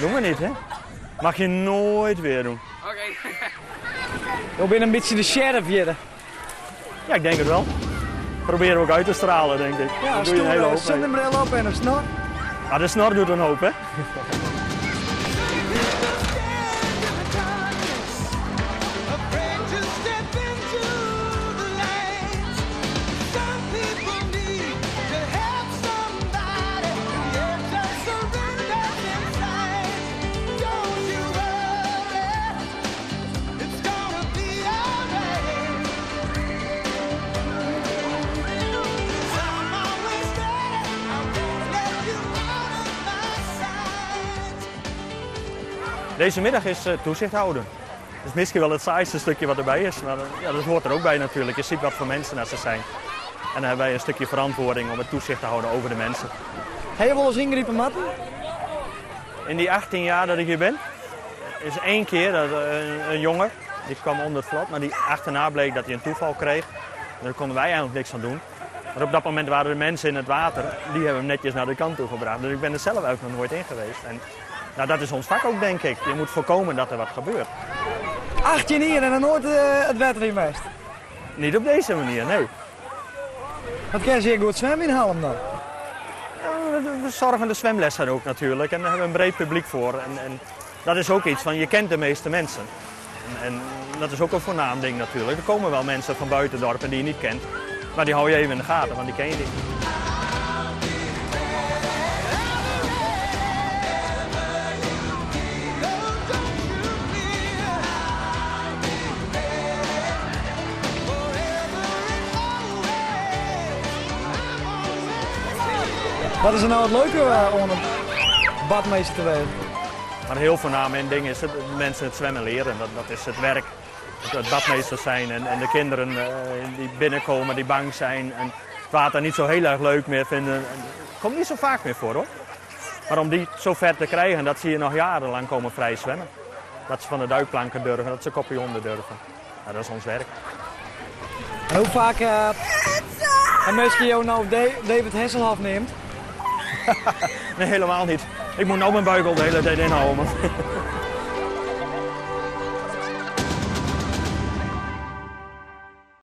Doen we niet, hè? Mag je nooit weer doen. Oké. Jo binne in bytsje de sheriff hjir. Ja, ik denk het wel. Proberen we ook uit te stralen, denk ik. Ja, Dan doe je een hele stoere hoop mee. zonnebril op en een snor. Ah, de snor doet een hoop, hè? Deze middag is toezicht houden. Dat is misschien wel het saaiste stukje wat erbij is, maar ja, dat hoort er ook bij natuurlijk. Je ziet wat voor mensen dat ze zijn. En dan hebben wij een stukje verantwoording om het toezicht te houden over de mensen. Heb je wel eens ingrepen, Martin? In die 18 jaar dat ik hier ben, is één keer dat een jongen, die kwam onder het vlot, maar die achterna bleek dat hij een toeval kreeg. En daar konden wij eigenlijk niks aan doen. Maar op dat moment waren er mensen in het water, die hebben hem netjes naar de kant toe gebracht. Dus ik ben er zelf eigenlijk nog nooit in geweest. En dat is ons vak ook, denk ik. Je moet voorkomen dat er wat gebeurt. 18 jaar en dan nooit het water in geweest? Niet op deze manier, nee. Wat kan je zeer goed zwemmen in Hallum dan? Ja, we zorgen de zwemlessen ook natuurlijk en daar hebben we een breed publiek voor. En dat is ook iets van, je kent de meeste mensen. En dat is ook een voornaam ding natuurlijk. Er komen wel mensen van buiten dorpen die je niet kent. Maar die hou je even in de gaten, want die ken je niet. Wat is er nou het leuke om een badmeester te worden? Maar een heel voornaam ding is het mensen het zwemmen leren. Dat is het werk. Het badmeesters zijn en de kinderen die binnenkomen, die bang zijn en het water niet zo heel erg leuk meer vinden. En het komt niet zo vaak meer voor hoor. Maar om die zo ver te krijgen, dat zie je nog jarenlang komen vrij zwemmen. Dat ze van de duikplanken durven, dat ze kopje onder durven. Dat is ons werk. En hoe vaak en mensen jou nou David Hasselhoff neemt? Nee, helemaal niet. Ik moet nou mijn buik al de hele tijd inhouden, man.